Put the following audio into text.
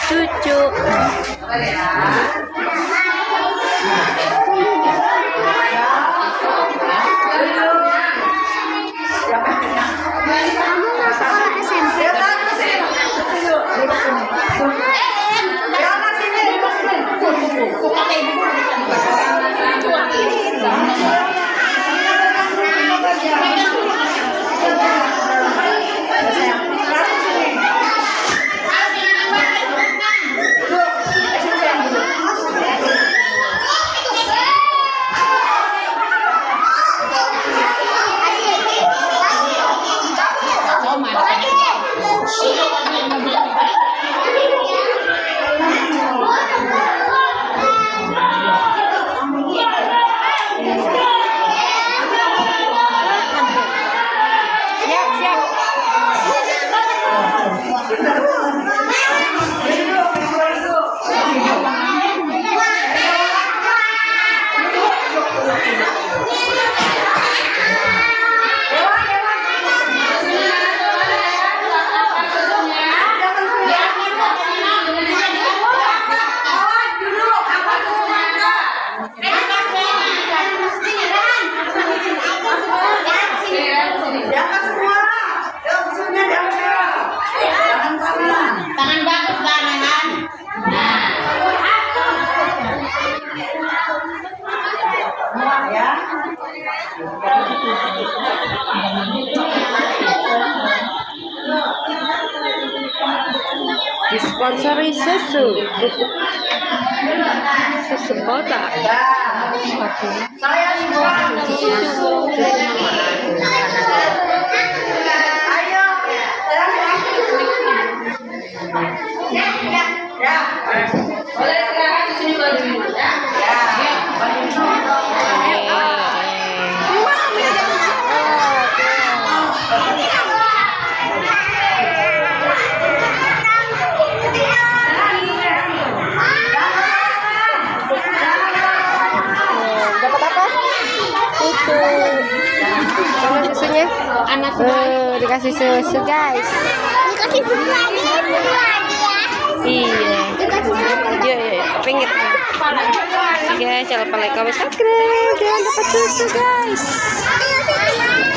Cucu. Kamu nggak sekolah SMP? Siap, siap. Diangkat semua. Yuk, susunya diangkat. Tangan kanan. Tangan bagus tangan. Nah, Semua ya. Disponsori susu. Susu kotak. Ya. Saya suka susu. Ayo. Ya. Ya. Boleh istirahat di sini baju ya. Ya. Dapat apa? Susu. Mana susunya? Anak Dikasih susu, guys. Dikasih susu lagi, susu lagi ya. Iya. Dikasih susu. Iya. Pinggir. Guys, jangan lupa like, comment, subscribe. Jangan dapat susu, guys. Ayo, sini.